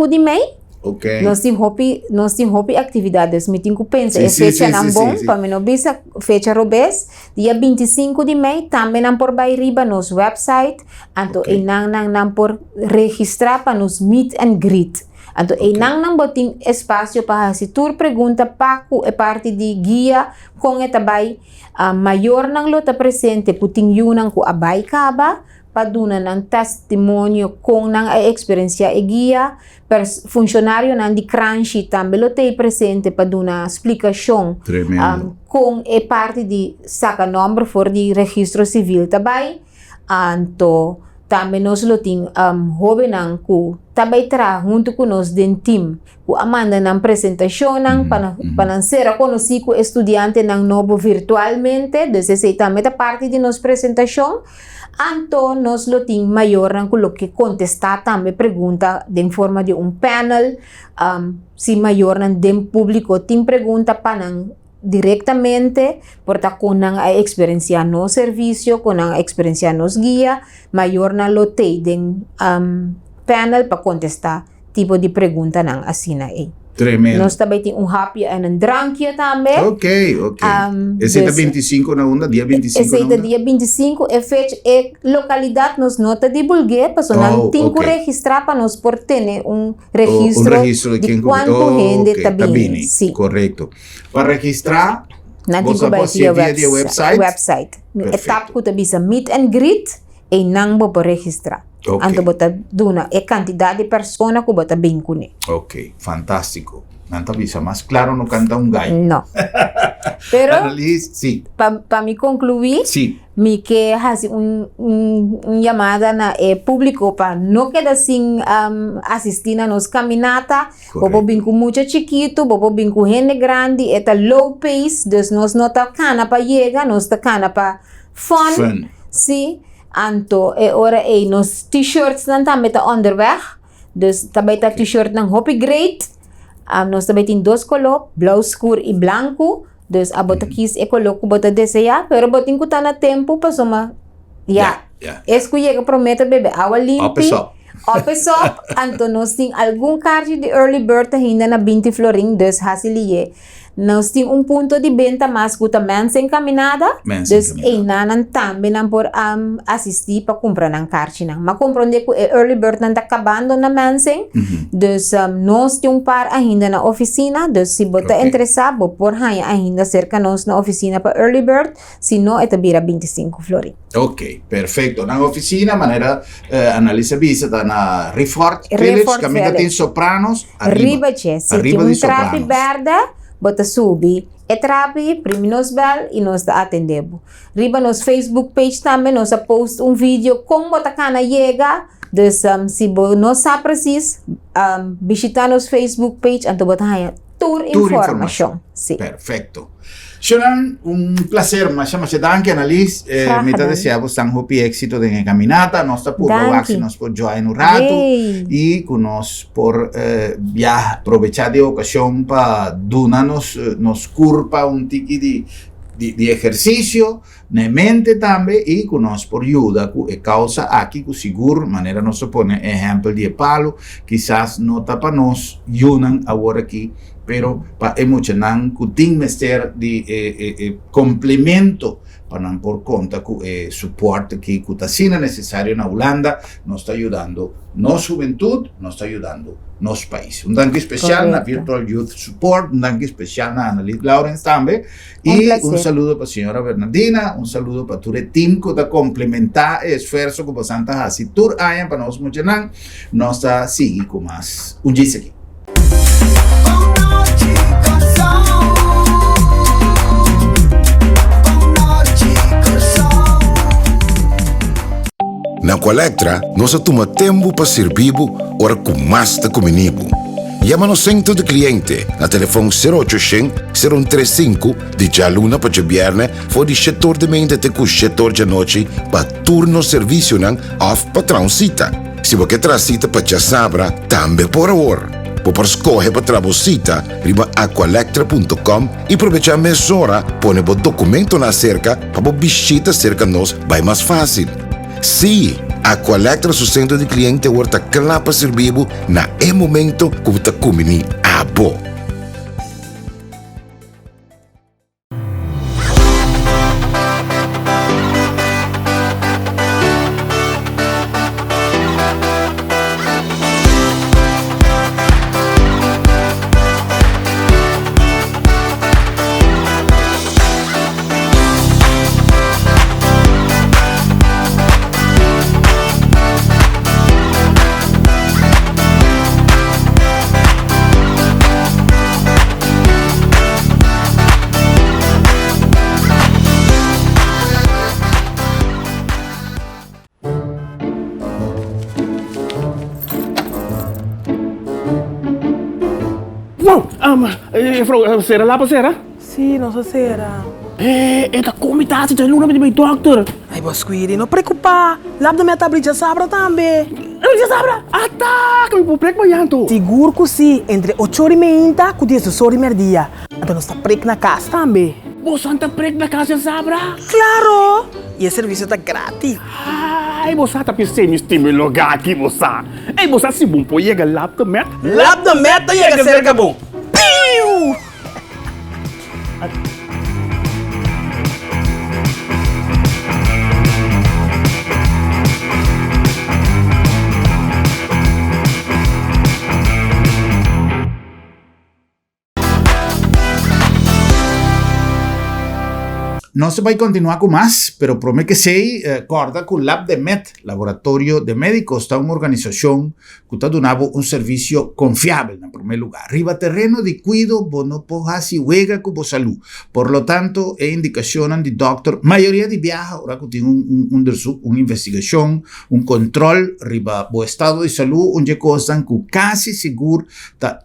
di mei. Ok. Nos tin hopi, nos tin hopi aktividat, dus mi tin ku pensa e fechanan bon pa mi no bisa fecha robes. Dia 25 di mei tambe nan por bai riba nos website, anto einan nan nan por registrá pa nos meet and greet. Anto einan nan bo tin espasio pa hasi tur pregunta pa ku e parti di guia kon e ta bai. Mayornan lo ta presente ku tin yunan ku a bai kaba pa duna nan testimonio kon nan a eksperensiá e guia. Pers funshonarionan di Kranshi tambe lo t'ei presente pa duna splikashon kon e parti di saka nòmber for di registro sivil ta bai. Anto tambe nos lo tin hóbennan ku ta bai traha huntu ku nos den tim ku a manda nan presentashonnan pa nan pa nan sera konosí ku e studiantenan nobo virtualmente. Dus esei tambe ta parti di nos presentashon. Anto nos lo tin mayornan ku lo ke kontestá tambe pregunta den forma di un panel. Si mayornan den públiko tin pregunta pa nan direktamente, por ta kon nan a eksperensiá nos servisio, kon nan a eksperensiá nos guia, mayornan lo tei den panel pa kontestá tipo di preguntanan asina ei. Tremendo. Nos ta bay tin un hapje en un drankje tambe. Ok, ok. Esei ta 25 na unda? Dia 25 na Esei ta unda? dia 25. E fecha, e localidad nos no ta divulgu'é, pasobra nan Oh, tin cu ok. registra pa nos por tene un Oh, un registro registro di di ken cu cuanto oh, hende ok, ta ta bini. bini. Sí. Correcto. Pa registra, Nan tin boso cu a bay por hacié via via di e website? website. E tab Perfecto. cu ta bisa meet and greet, einan bo por registra. Ok. Anto bo ta duna e kantidat di persona ku bo ta bin kuné. Ok, fantástiko. Nan ta bisa mas klaro no kanta un gai. No. Pero Annelies, sí. pa pa mi konkluí, Sí. mi ke hasi un un un yamada na e públiko pa no keda sin asistí na nos kaminata. Bo por bin Korekto. ku mucha chikitu, bo por bin ku hende grandi, e ta low pace, dus nos no ta kana pa yega, nos ta kana pa fun. Fun. Sí. Anto e ora ei nos t-shirtsnan tambe ta onderweg. Dus ta bai ta t-shirtnan hopi great. Nos ta bai tin dos koló, blou skur i blanku. Dus abo ta kis e koló ku bo ta deseá, pero bo tin ku ta na tempu pasobra ya, es ku yega promé ta bebe awa limpi. Op is op. Anto nos tin algun karchi di early bird ainda na 20 florin, dus hasi lié. Nos tin un punto di benta mas ku ta Mens en Caminada, Mens en dus Caminada. einanan tambe nan por asistí pa kumpra nan karchinan. M'a komprondé ku e early birdnan ta kabando na Mensen, dus nos tin un par ainda na ofisina, dus si bo ta interesá bo por haña ainda serka nos na ofisina pa early bird, si no e ta bira 25 florin. Ok, perfecto. Nan oficina, manera Annalisa bisa, ta na Riffort Village, Riffort caminda tin Village. Sopranos arriba. Riba dje, si Arriba tin di un trapi Sopranos. berde, bo ta subi e trapi, primi nos bel y nos ta atende bo. Riba nos Facebook page tambe nos a post un video con bo ta cana yega, dus si bo no sa precies, bishita nos Facebook page anto bo ta haya tur Tur informacion. informacion. Si. Perfecto. Shonan, un placer. Masha, masha danki, Annalies. Eh, Graag mi ta gedaan. desea bo san hopi éxito den e caminata. Nos ta purba wak si Danki. nos por join un rato Yay. y cu nos por eh, ya probecha di e ocasion pa duna nos, eh, nos curpa un tiki di, di, di ehercicio na e mente tambe y cu nos por yuda cu e causa aki cu sigur, manera nos a pone ehempel di e palo, kisas no ta pa nos yunan awor aki, pero pa e muchanan cu tin mester di e e e complemento pa nan por conta cu e support aki cu ta asina necesario na Hulanda, nos ta yudando nos hubentud, nos ta yudando nos pais. Un danki special na Correcto. Virtual Youth Support, un danki special na Annelies Laurens tambe. Un Y un placer. saludo pa señora Bernardina, un saludo pa tur e team cu ta complementa e esfuerzo cu bosan ta haci tur aña pa nos muchanan. Nos ta sigui cu mas un djis aki. Oh no, chicos. Na Aqualectra nos a tuma tempu pa sirbi bo ora ku mas ta kumini bo. Yama nos sentro di kliente na telefon sero ocho shen, sero un tres sinku di djaluna pa djabièrnè for di shetor di mente te ku shetor djanochi pa tur nos servisionan òf pa traha un sita. Si bo ke traha sita pa djasabra tambe por awor. Bo por skohe pa traha bo sita riba aqualectra punto com i probechá mesora pone bo dokumentonan aserka pa bo bishita serka nos bai mas fásil. Sí, Aqualectra su sentro di kliente awor ta kla pa sirbi bo na e momento ku bo ta kumbiní abo. Wow! Um, juffrouw, sera lapa sera? Sí, nos a sera. Eh, e ta komi tasi, ta luna mi dokter. Ay, bo Squiri, no preocupa. Lap de meta abri djasabra tambe. Djasabra? Ata, mi por prek mañan to. Sigur ku si, entre ocho ora i meinta ku diesdos ora i merdia. Anto nos ta prek na kas tambe. Bosan ta prek na kas djasabra? Klaro! I e servisio ta gratis. Ay, bo sa ta pis'é mi stima e lugá aki, bo sa. Ey, bo sa si bon por yega Lap de Met? Lap de Met ta yega serka bo. Piu! Nos ta bai kontinuá ku mas, pero promé ke esei, kòrda ku Labdemed, Laboratorio de Médicos, ta un organisashon ku ta duna bo un servisio konfiabel na promé lugá. Riba tereno di kuido bo no por hasi wega ku bo salú. Por lo tanto, e indikashonnan di dòkter mayoria di biaha ora ku tin un onderzoek, un investigashon, un kontròl riba bo estado di salú, un dje kosnan ku kasi sigur ta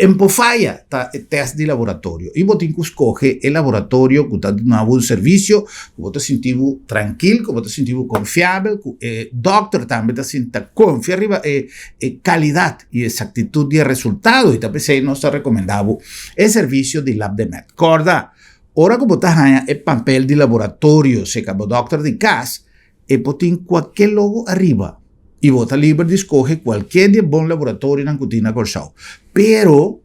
En por faya ta e test di laboratorio y bo tin cu scoge e laboratorio cu ta duna bo un servicio cu bo ta sinti bo trankil, cu bo ta sinti bo confiabel, cu e dokter tambe ta sinti ta confia riba e e calidad y exactitud di e resultado y ta p'esey nos ta recomenda bo e servicio di Labdemed. Corda, ora cu bo ta haya e papel di laboratorio cerca bo dokter di cas, E por tin kualke logo ariba i bo ta liber di skohe kualke di e bon laboratorionan ku tin na Kòrsou. Pero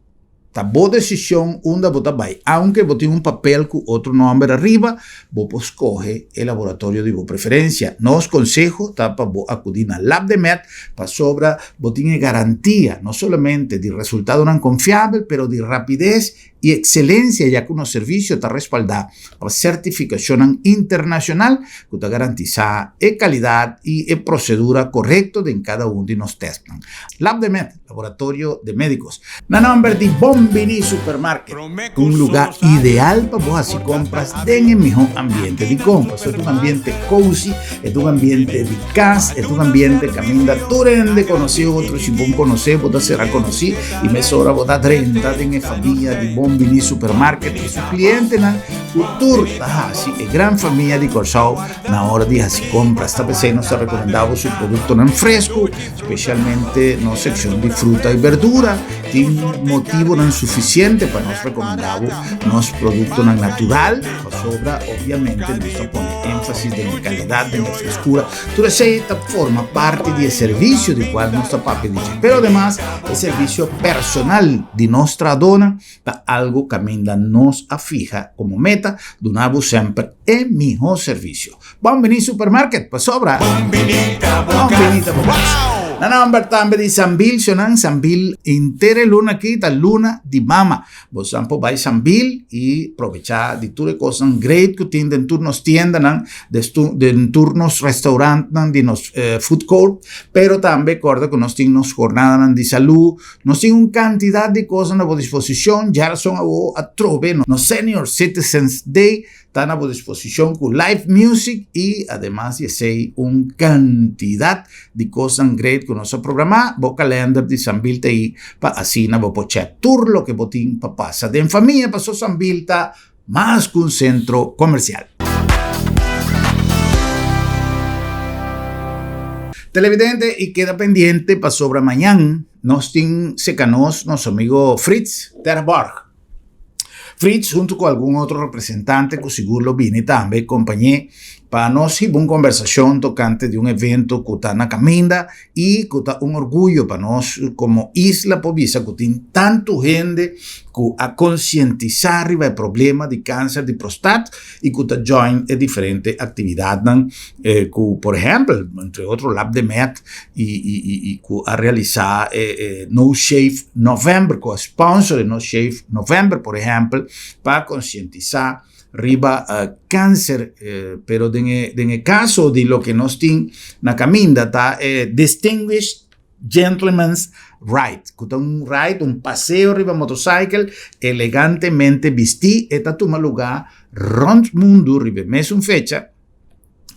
ta bo desishon unda bo ta bai. Aunke bo tin un papel ku otro nòmber ariba, bo por skohe e laboratorio di bo preferensia. Nos konseho ta pa bo akudí na Labdemed pasobra bo tin e garantia no solamente di resultadonan konfiabel pero di rapides i ekselensia ya ku nos servisio ta respaldá pa sertifikashonnan internashonal ku ta garantisá e kalidat i e prosedura korekto den kada un di nos tèstnan. Labdemed, Laboratorio de Médicos. Na nòmber di Bon Bini Supermarket, un lugá ideal pa bo hasi kompras den e mihó ambiente di kompras. E ta un ambiente cozy, e ta un ambiente di kas, e ta un ambiente kaminda tur hende konosé otro, si bo konosé bo ta sera konosí. I mesora bo ta drenta den e famia di Bon Bini Supermarket i su klientenan ku tur ta hasi e gran famia di Kòrsou na ora di hasi kompras. Ta p'esei nos ta rekomendá bo su produktonan fresku, spesialmente nos sekshon di fruta i berdura. Tin motibonan sufisiente pa nos rekomendá bo nos produktonan natural, pasobra obviamente nos ta pone énfasis den e kalidat, den e freskura. Tur esei ta forma parti di e servisio di kual nos ta papia di dje. Pero ademas e servisio personal di nos trahadónan ta algu kaminda nos a fiha komo meta duna bo semper e mihó servisio. Bon bini Supermarket pasobra bon bini ta bo kas. Na nòmber tambe di Sambil Shonan Sambil henter e luna aki ta luna di mama. Bosan por bai Sambil i probechá di tur e kosnan great ku tin den tur nos tiendanan, den tur nos restaurantnan di nos food court, pero tambe kòrda ku nos tin nos jornadanan di salú, nos tin un kantidat di kosnan na bo disposishon, djarason awo atrobe nos Senior Citizens Day. ta na bo disposishon ku live music i ademas di esei un kantidat di kosnan great ku nos a programá. Bo kalender di Sambil ta ei pa asina bo por chèk tur loke bo tin pa pasa den famia paso Sambil ta mas ku un sentro komersial. Televidente i keda pendiente pasobra mañan nos tin seka nos nos amigo Frits Terborg. Frits huntu ku algun otro representante ku sigur lo bini tambe kompañ'é pa nos hiba un kombersashon tokante di un evento ku ta na kaminda i ku ta un orguyo pa nos komo isla por bisa ku tin tantu hende ku a konsientisá riba e problema di kanser di prostat i ku ta join e diferente aktividatnan ku por ehèmpel entre otro Lab de Med i i ku a realisá e No Shave November ku a sponsor e No Shave November por ehèmpel pa konsientisá riba kanser pero den e den e kaso di loke nos tin na kaminda ta e Distinguished Gentleman's Ride ku ta un ride un paseo riba motosaikel elegantemente bistí e ta tuma lugá rònt mundu riba e mesun fecha.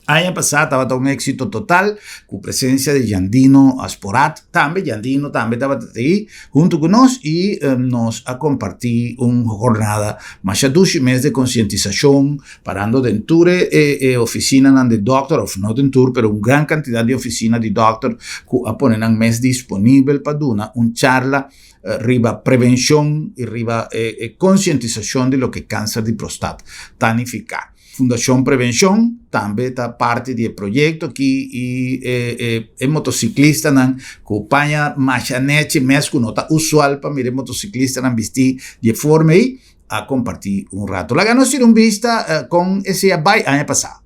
Aña pasá tabata un éksito total ku presensia di Jandino Asporaat tambe. Jandino tambe tabata ei huntu ku nos i nos a kompartí un hornada masha dushi mes di konsientisashon parando den tur e e ofisinanan di dòkter òf no den tur pero un gran kantidat di ofisina di dòkter ku a pone nan mes disponibel pa duna un charla riba prevenshon i riba e konsientisashon di loke kanser di prostat ta nifiká. Fundashon Prevenshon tambe ta parti di e proyekto aki i e motosiklistanan ku paña masha nechi mes ku no ta usual pa mira e motosiklistanan bistí di e forma ei a kompartí un rato. Laga nos tira un bista kon esei a bai aña pasá.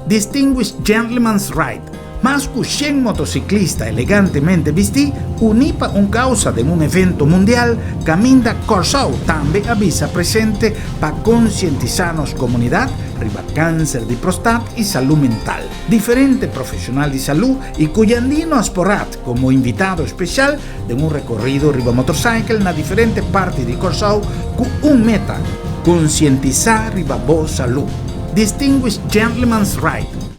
Distinguished Gentleman's Ride, Mas ku shen motosiklista elegantemente bistí uní pa un kausa den un evento mundial kaminda Kòrsou tambe a bisa presente pa konsientisá nos komunidat riba kanser di prostat i salú mental. Diferente profeshonal di salú i ku Jandino Asporaat komo invitado speshal den un rekorrido riba motorsaikel na diferente parti di Kòrsou ku un meta, konsientisá riba bo salú. Distinguished Gentleman's Ride.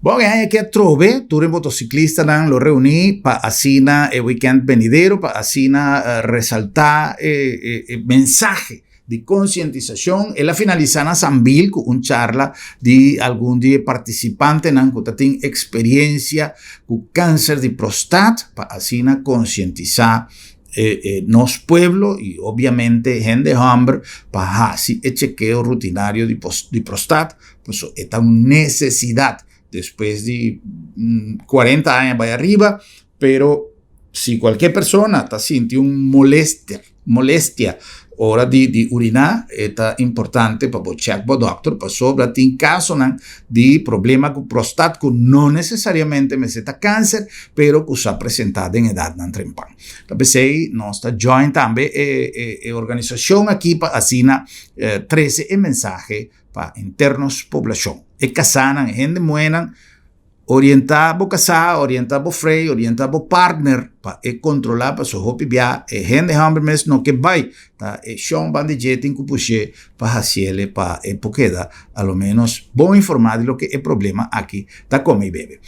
Bon, e aña aki atrobe tur e motociclistanan lo reuni pa asina e weekend benidero pa asina resalta e e mensahe di concientisacion. El a finalisa na Sambil cu un charla di algun di e participantenan cu ta tin experiencia cu cancer di prostat pa asina concientisa e nos pueblo y obviamente hende homber pa haci e chekeo rutinario di di prostat pasobra e ta un necesidad despues di cuarenta aña bay ariba pero si cualkier persona ta sinti un molestia molestia ora di di urina e ta importante pa bo chek bo dokter pasobra tin kasonan di problema ku prostat ku no nesesariamente mester ta kanser pero ku sa presenta den edatnan trempan. Ta p'esei nos ta join tambe e e e organisashon aki pa asina trese e mensahe pa henter nos poblashon. E kasánan, e hende muhénan Orientá bo kasá, orientá bo frei, orientá bo partner pa e kontrolá pasobra hopi bia e hende hòmber mes no ke bai. Ta e shon ban di dje tin ku push'é pa hasiel pa e por keda a lo ménos bon informá di loke e problema aki ta kome i bebe.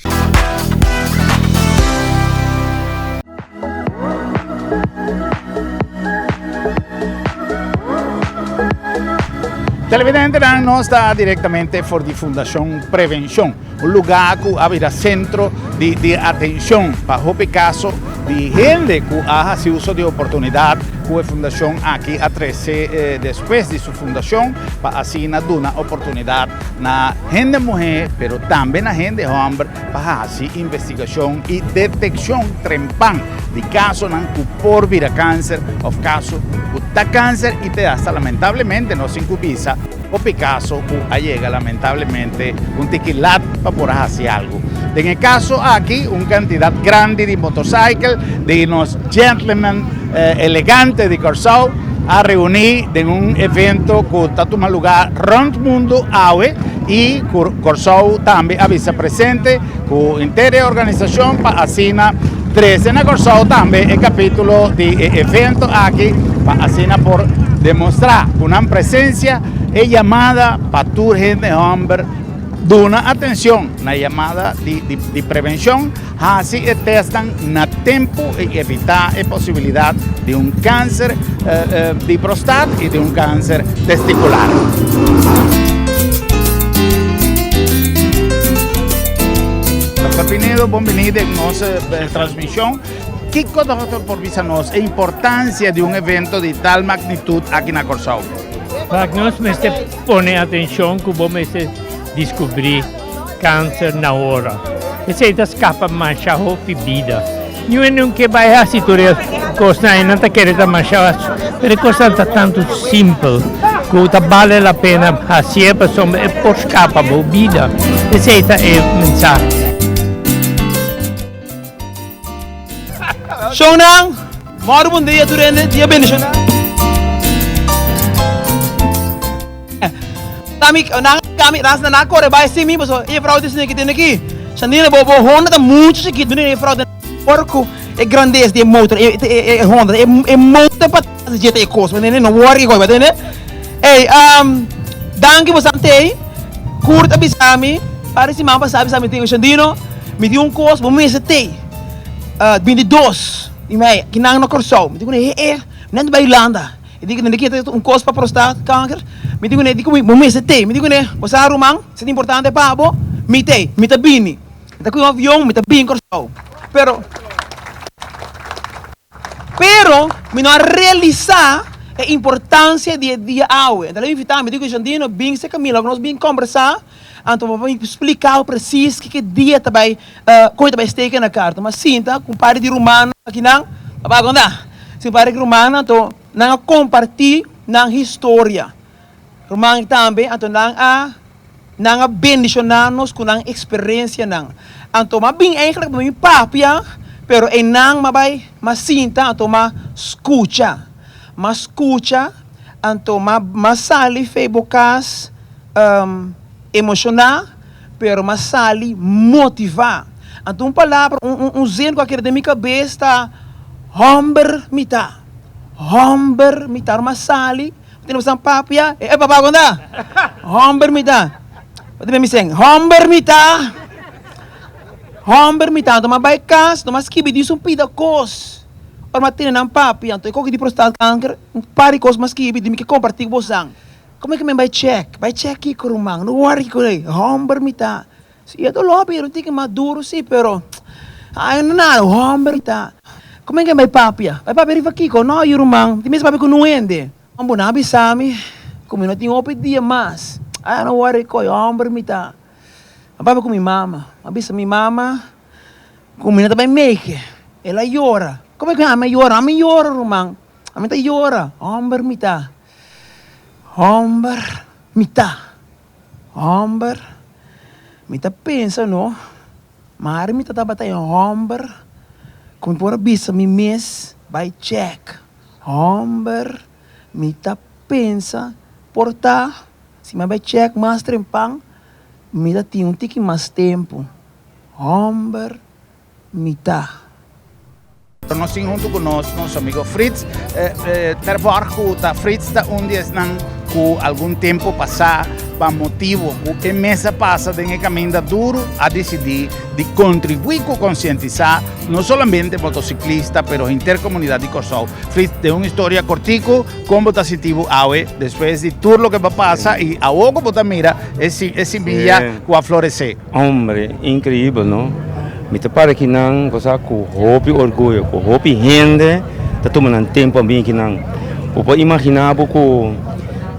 Televidentenan, nos ta directamente for di Fundacion Prevencion, un lugar cu a bira centro di, di atencion pa hopi caso di hende cu a haci uso di oportunidad cu e fundacion aki a trece eh, despues di su fundacion pa asina duna oportunidad na hende muhe pero tambe na hende homber pa hasi investigashon i detekshon trempan di kasonan ku por bira kanser òf kaso ku ta kanser i te hasta lamentablemente nos tin ku bisa hopi kaso ku a yega lamentablemente un tiki lat pa por a hasi algu. Den e kaso aki un kantidat grandi di motosaikel di nos gentleman elegante di Kòrsou a reuní den un evento ku ta tuma lugá rònt mundu awe i Kòrsou tambe a bisa presente ku henter e organisashon pa asina trese na Kòrsou tambe e kapítulo di e evento aki pa asina por demostrá ku nan presensia e yamada pa tur hende hòmber duna atenshon na yamada di prevenshon, hasi e tèstnan na tempu i evitá e posibilidat di un kanser di prostat i di un kanser testikular. Dòkter Pinedo, bon bini den nos transmishon. Kiko dòkter por bisa nos e importansia di un evento di tal magnitut aki na Kòrsou? Wak, nos mester pone atenshon ku bo mester diskubrí kanser na ora. Esei ta skapa masha hopi bida. Niun hende no ke bai hasi tur e kosnan ei, nan ta kere ta masha, pero e kosnan ta tantu simpel ku ta bale la pena hasié pasobra e por skapa bo bida. Esei ta e mensahe. Shownan, mòru bon dia tur hende, dia bendishoná. Tami, nan kami, nan nan a kore bai sin mi, pasobra e frou ta sinti tene aki. Shandina, bo bo Honda ta muchu chikit, mira e frou ta ora ku e grandes di e motor, e e e Honda, e e motor pa tras dje ta e kos, bo no wòri koi, bo tende? Ey, danki boso tei, Kurt a bisa mi, par di siman pasá a bisa mi tin, Shandino, Mi tin un kos bo mester tei 22 di mei kinan na Kòrsou. Mi di kuné he e mi nan ta bai Hulanda. E di kuné ta un kos pa prostaat kanker. Mi di kuné bo mester tei. Mi di kuné bo sa ruman si ta importante pa bo mi tei mi ta bini. Mi ta kuy un avion mi ta bini Kòrsou. Pero. Pero mi no a realisá e importansia di e dia awe. Anto el a invitá mi, di ku Jandino, bin serka mi, laga nos bin kombersá. Anto bo mi spliká bo presis kiko e dia ta bai, kon e ta bai steken na karta. Mi a sinta ku un par di rumannan akinan, papá konta? Si un par di rumannan, anto nan a kompartí nan historia. Ruman tambe, anto nan a nan a bendishoná nos ku nan eksperensianan. Anto m'a bin eigentlik pa mi papia, pero einan m'a bai m'a sinta anto m'a skucha. M'a skucha, anto m'a m'a sali fei bo kas emoshoná, pero m'a sali motivá. Anto un palabra, un un un zin ku a keda den mi kabes ta, Hòmber mi ta, hòmber mi ta. Ora m'a sali. Tin nos papia, e papá kon ta? Homber mi ta. Tin mi sen, homber mi ta. Homber mi ta. Anto m'a bai kas, no m'a skibi dis un pida kos. Ora m'a tene nan papia, anto e koki di prostaatkanker, un par di kos m'a skibi di mi ke kompartí ku bosan. Komo ke mi bai chèk? Bai chèk kiko ruman? No wòri kiko ei. Homber mi ta. Si e doló bira un tiki mas duru si, pero ai no nada, homber ta. Como ke bai papia? Bai papia riba kiko? No, yu ruman, tin mes papia ku no hende. Bo no a bisa mi ku mi no tin hopi dia mas. Ai no wòri koe, homber mi ta. Mi papia ku mi mama. Mi a bisa mi mama ku mi no ta bai meke. El a yora. Como ke ami a yora? Ami yora ruman. Ami ta yora. Homber mi ta. Homber mi ta. Hòmber, mi ta pensa no, mari mi ta tabata e hòmber ku mi por a bisa mi mes bai chèk. Hòmber, mi ta pensa por ta si mi a bai chèk mas trempan mi ta tin un tiki mas tempu. Hòmber, mi ta. Nos tin huntu ku nos nos amigo Frits Terborg ku ta Frits ta un di esnan ku algun tempu pasá pa motibu ku e mes a pasa den e kaminda duru a disidí di kontribuí ku konsientisá no solamente motosiklista pero henter komunidat di Kòrsou. Frits den un historia kortiku kon bo ta sinti bo awe despues di tur loke bo a pasa i awor ku bo ta mira e simia ku a floresé. Hombre, increibel no. Mi ta para kinan cosa cu hopi orguyo, cu hopi hende ta tuma nan tempo a bin kinan. Bo por imagina bo cu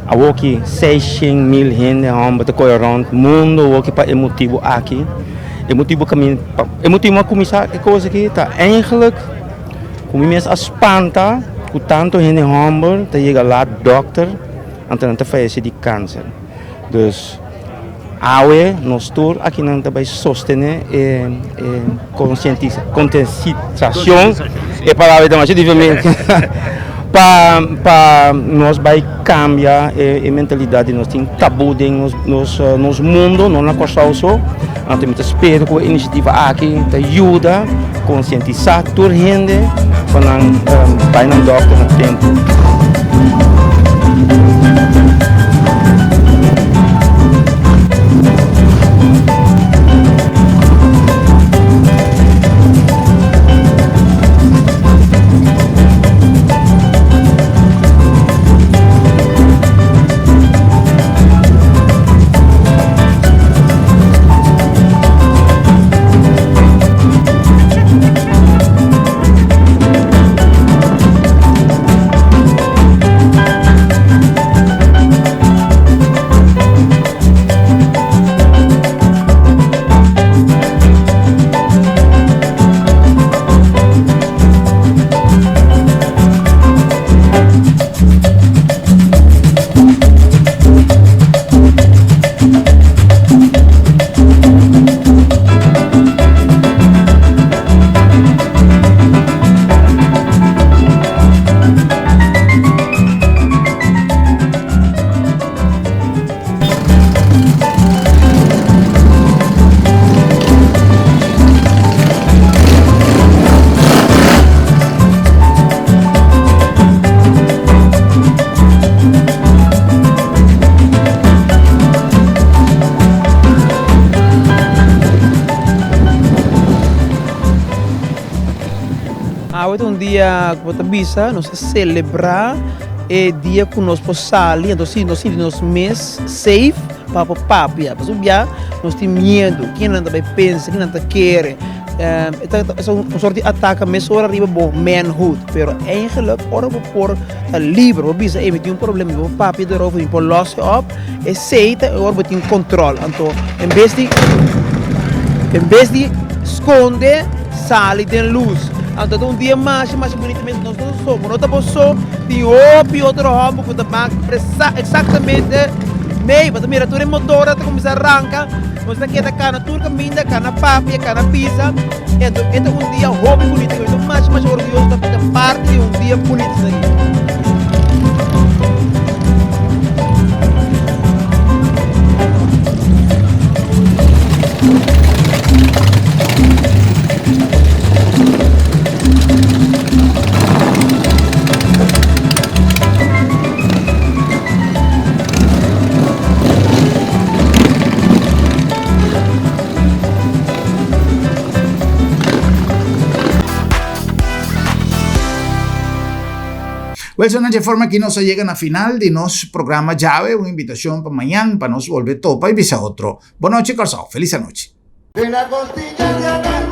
awoki 600.000 hende homber ta coge rond mundo awoki pa e motibo aki. E motibo camin, e motibo a cuminsa e cosa aki ta eigenlijk cu mi mes a spanta cu tanto hende homber ta yega laat dokter anto nan ta fayece di cancer. Dus. Awe nos tur akinan ta bai sostené e konsientisashon, e palabra ta masha difísil pa pa nos bai kambia e mentalidat di nos tin tabú den nos nos mundo, no na Kòrsou so. Anto mi ta spera ku e inisiativa aki ta yuda konsientisá tur hende pa nan bai nan dòkter na tempu. Awe ta un dia ku bo ta bisa nos ta selebrá e dia ku nos por sali, anto si nos sinti nos mes safe pa por papia. Pasobra bia nos tin miedu, kinan ta bai pensa, kinan ta kere. E ta un sort di ataka mesora riba bo manhood, pero eigenlijk ora bo por ta liber, bo bisa ey mi tin un problema, mi por papia derover, mi por los e op, esey ta ora bo tin control. Anto en bes di en bes di sconde sali den luz. Anto ta un dia masha masha bunita mes, nos no ta so, bo no ta bo so, tin hopi otro homber cu ta mak exactamente mey, bo ta mira tur e motornan ta cuminsa ranca. Nos ta keda kana tur kaminda, kana papia, kana pisa. Enton e ta un dia hopi bunito. Mi ta masha masha orguyoso ta ta parti di un dia bunito asina. Wilson, dje forma aki nos a yega na final di nos programa djawe, un invitacion pa mañan pa nos bolbe topa y bisa otro. Bonochi Kòrsou, feliz anochi. De la costilla de Adán.